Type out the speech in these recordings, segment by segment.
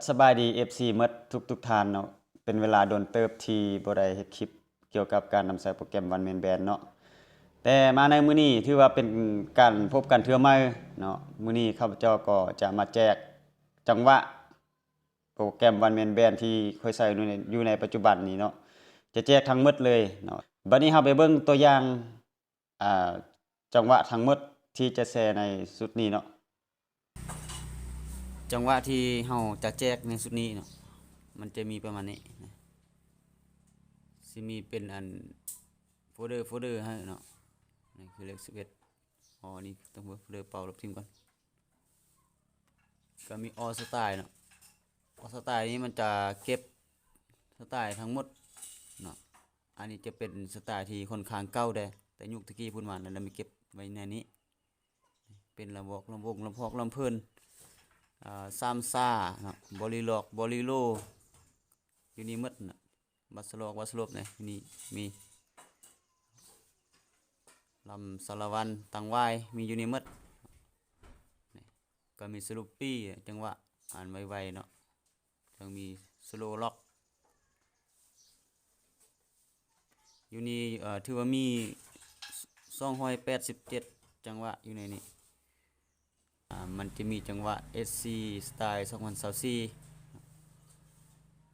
ສະບາຍດີ ເອັຟຊີ ໝົດທຸກໆທ່ານເນາະ. ເປັນເວລາດົນເຕີບທີ່ບໍ່ໄດ້ເຮັດຄລິບກ່ຽວກັບການນຳໃຊ້ໂປຣແກຣມ One Man Band ເນາະ, ແຕ່ມາໃນມື້ນີ້ຖືວ່າເປັນການພົບກັນເທື່ອໃໝ່ເນາະ. ມື້ນີ້ຂ້າພະເຈົ້າກໍຈະມາແຈກຈັງຫວະໂປຣແກຣມ One Man Band ທີ່ຂ້ອຍໃຊ້ຢູ່ໃນ ຢູ່ໃນປັດຈຸບັນນີ້ເນາະ, ຈະແຈກທັງໝົດເລີຍເນາະ. ບັດນີ້ເຮົາໄປເບິ່ງຕົວຢ່າງ ອ່າ ຈັງຫວະທັງໝົດທີ່ຈະແຊໃນຊຸດນີ້ເນາະ. ຈັງຫວະທີ່ເຮົາຈະແຈກໃນຊຸດນີ້ເນາະ ມັນຈະມີປະມານນີ້ນະ, ຊິມີເປັນອັນໂຟເດີ ໂຟເດີໃຫ້ເນາະ. ນີ້ຄືເລກສິບເອັດ ອໍ ນີ້ຕ້ອງເບິ່ງໂຟເດີເປົ່າ ລົບຖິ້ມກ່ອນ. ກໍມີ All Style ເນາະ, All Style ນີ້ມັນຈະເກັບສະໄຕລ໌ທັງໝົດເນາະ. ອັນນີ້ຈະເປັນສະໄຕລ໌ທີ່ຂ້ອນຂ້າງເກົ່າແດ່ ແຕ່ຍຸກແຕ່ກີ້ພຸ້ນມາ ແລ້ວມາເກັບໄວ້ໃນນີ້. ເປັນລຳວອກ ລຳວົງ ລຳພອກ ລຳເພີນ ອ່າ ສາມຊາເນາະ, ບໍລີລັອກ ບໍລີໂລ ຢູ່ນີ້ໝົດເນາະ. ບັດສະຫຼອກ ບັດສະຫຼົບນີ້ ນີ້ມີ ລຳສາລະວັນ ຕັງຫວາຍ ມີຢູ່ນີ້ໝົດ. ນີ້ກໍມີສະລູບປີ້ ຈັງຫວະອັນໄວໆເນາະ, ຈັ່ງມີສະໂລລັອກ. ຢູ່ນີ້ ເອີ ຖືວ່າມີສອງຮ້ອຍແປດສິບເຈັດຈັງຫວະຢູ່ໃນນີ້. ອ່າ ມັນຈະມີຈັງຫວະ ເອັດຊີ ສະໄຕລ໌ ສອງພັນຊາວສີ່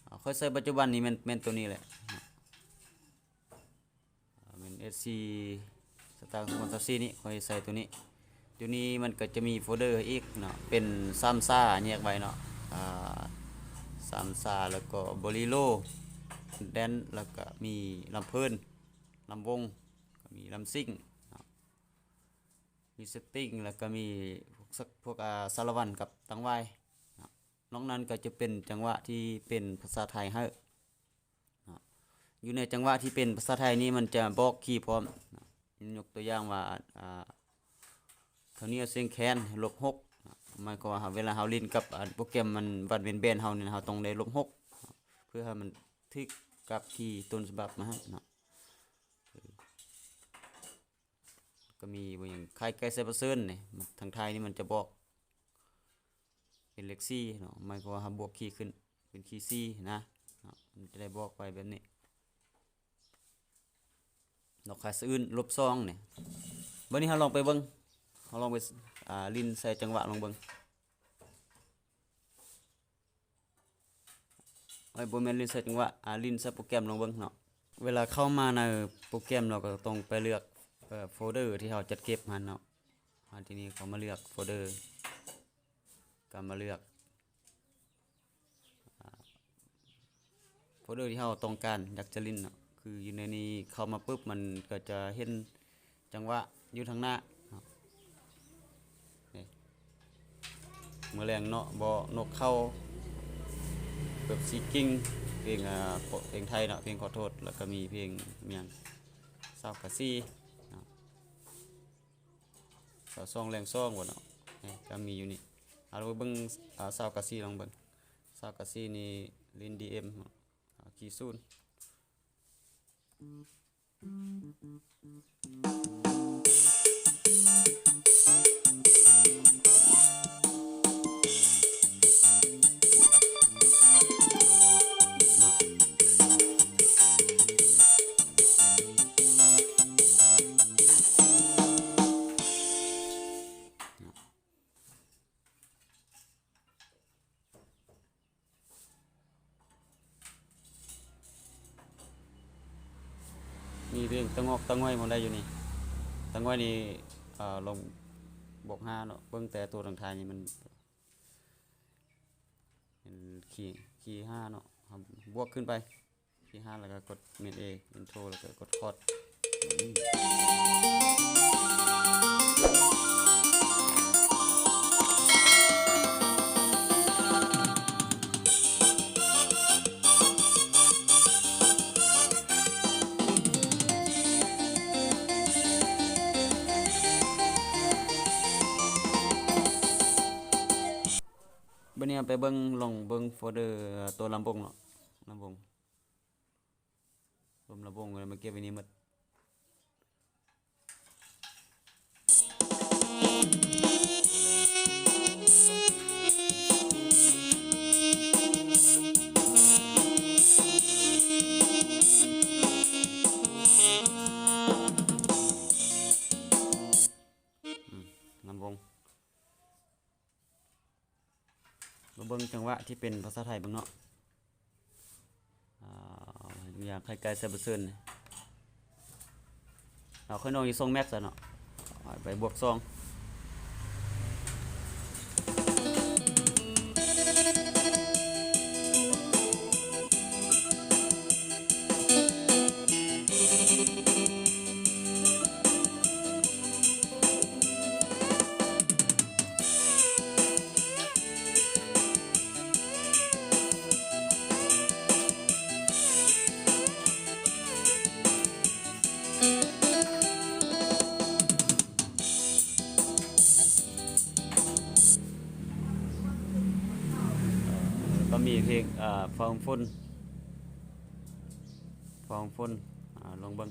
ອ່າ ຂ້ອຍໃຊ້ປັດຈຸບັນນີ້ແມ່ນ ແມ່ນໂຕນີ້ແຫຼະ. ອ່າ ແມ່ນ ເອັດຊີ ສະໄຕລ໌ ສອງພັນຊາວສີ່ນີ້ ຂ້ອຍໃຊ້ໂຕນີ້. ຢູ່ນີ້ມັນກໍຈະມີໂຟເດີອີກເນາະ, ເປັນສາມຊາແຍກໄວ້ເນາະ, ອ່າ ສາມຊາ ແລ້ວກໍບໍລີໂລ ແດນ ແລ້ວກໍມີລຳເພີນ ລຳວົງ ກໍມີລຳຊິງເນາະ, ມີສະຕິງ ແລ້ວກໍມີພວກ ພວກ ອ່າ ສາລະວັນກັບຕັງຫວາຍເນາະ. ນອກນັ້ນກໍຈະເປັນຈັງຫວະທີ່ເປັນພາສາໄທໃຫ້ເນາະ. ຢູ່ໃນຈັງຫວະທີ່ເປັນພາສາໄທນີ້ ມັນຈະບອກຄີພ້ອມເນາະ. ຍົກຕົວຢ່າງວ່າ ອ່າ ເຂົາໜຽວສຽງແຄນ ລົບຫົກເນາະ, ໝາຍຄວາມວ່າເວລາເຮົາຫຼິ້ນກັບ ອ່າ ໂປຣແກຣມມັນວັດເວັນແບນເຮົານີ້ ເຮົາຕ້ອງໄດ້ລົບຫົກເນາະ ເພື່ອໃຫ້ມັນຖືກກັບຄີຕົ້ນສະບັບມາໃຫ້ເນາະ. ກໍມີບໍ່ຫຍັງ ຄ້າຍໃກ້ໃສ່ປະເຊີນນີ້ ທາງໄທນີ້ມັນຈະບອກເປັນເລກສີ່ເນາະ, ໝາຍຄວາມວ່າເຮົາບວກຄີຂຶ້ນເປັນຄີສີ່ນະເນາະ, ມັນຈະໄດ້ບອກໄປແບບນີ້ເນາະ. ຄ້າຍສະອື່ນ ລົບສອງນີ້. ບັດນີ້ເຮົາລອງໄປເບິ່ງ ເຮົາລອງໄປ ອ່າ ຫຼິ້ນໃສ່ຈັງຫວະລອງເບິ່ງ. ໂອ້ຍ ບໍ່ແມ່ນຫຼິ້ນໃສ່ຈັງຫວະ ອ່າ ຫຼິ້ນໃສ່ໂປຣແກຣມລອງເບິ່ງເນາະ. ເວລາເຂົ້າມາໃນໂປຣແກຣມ ເຮົາກໍຕ້ອງໄປເລືອກ ເອີ ໂຟເດີທີ່ເຮົາຈັດເກັບຫັ້ນເນາະ. ອ່າ ທີນີ້ເຂົ້າມາເລືອກໂຟເດີ ກໍມາເລືອກ ອ່າ ໂຟເດີທີ່ເຮົາຕ້ອງການຢາກຈະຫຼິ້ນເນາະ. ຄືຢູ່ໃນນີ້ເຂົ້າມາປຶບ ມັນກໍຈະເຫັນ ຈັງຫວະຢູ່ທາງໜ້າເນາະ. ນີ້ ເມື່ອແລງເນາະ ບໍ່ນົກເຂົ້າ ເກີບສີກິ່ງ ເພງ ອ່າ ເພງໄທເນາະ ເພງຂໍໂທດ ແລ້ວກໍມີເພງຫຍັງ ຊາວກາຊີເນາະ ຊາວສອງແລງສອງບໍ່ເນາະ. ນີ້ກໍມີຢູ່ນີ້ ເອົາໄປເບິ່ງ ອ່າ ຊາວກາຊີລອງເບິ່ງ. ຊາວກາຊີນີ້ຫຼິ້ນດີເອັມເນາະ ອ່າ ຄີສູນ. ມີເພງຕະງອກຕະງ່ອຍບໍ່ໄດ້ຢູ່ນີ້. ຕະງ່ອຍນີ້ ເອີ ລອງບວກຫ້າເນາະ, ເບິ່ງແຕ່ໂຕທາງທ້າຍນີ້ມັນ ເປັນຄີ ຄີຫ້າເນາະ, ເຮົາບວກຂຶ້ນໄປ ຄີຫ້າ ແລ້ວກໍກົດເມນເອ ອິນໂທຣ ແລ້ວກໍກົດຄອດ. ບັດນີ້ເຮົາໄປເບິ່ງ ລອງເບິ່ງໂຟເດີຕົວລຳວົງເນາະ, ລຳວົງ ລວມລຳວົງ ມາເກັບໄວ້ນີ້ໝົດ. ມາເບິ່ງຈັງຫວະທີ່ເປັນພາສາໄທເບິ່ງເນາະ. ອ່າ ຢ່າງໄຂ່ໄກ່ແຊບເບີເຊີນ ເອົາ ຂ້ອຍນ້ອງຢູ່ຊົງແມັກຊະເນາະ ໄປບວກສອງ. ກໍມີເພງ ເອີ ຟາວໂຮມໂຟນ ຟາວໂຮມໂຟນ ອາ ລອງເບິ່ງ.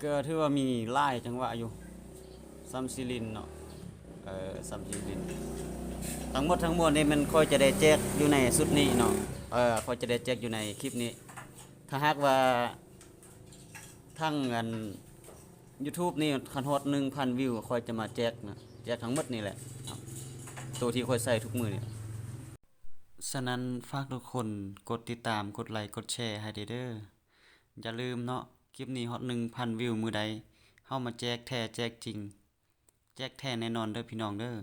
ກໍຖືວ່າມີຫຼາຍຈັງຫວະຢູ່ ຊຳຊີລິນເນາະ ເອີ ຊຳຊີລິນ. ທັງໝົດທັງມວນນີ້ແມ່ນຂ້ອຍຈະໄດ້ແຈກຢູ່ໃນຊຸດນີ້ເນາະ ເອີ ຂ້ອຍຈະໄດ້ແຈກຢູ່ໃນຄລິບນີ້. ຖ້າຫາກວ່າທັງອັນ ຢູທູບນີ້ ຄັນຮອດໜຶ່ງພັນວິວ ຂ້ອຍຈະມາແຈກນະ ແຈກທັງໝົດນີ້ແຫຼະ ໂຕທີ່ຂ້ອຍໃຊ້ທຸກມື້ນີ້. ສະນັ້ນ ຝາກທຸກຄົນກົດຕິດຕາມ ກົດໄລ ກົດແຊໃຫ້ແດ່ເດີ້. ຢ່າລືມເນາະ ຄລິບນີ້ຮອດໜຶ່ງພັນວິວມື້ໃດ ເຮົາມາແຈກແທ້ແຈກຈິງ ແຈກແທ້ແນ່ນອນເດີ້ພີ່ນ້ອງເດີ້.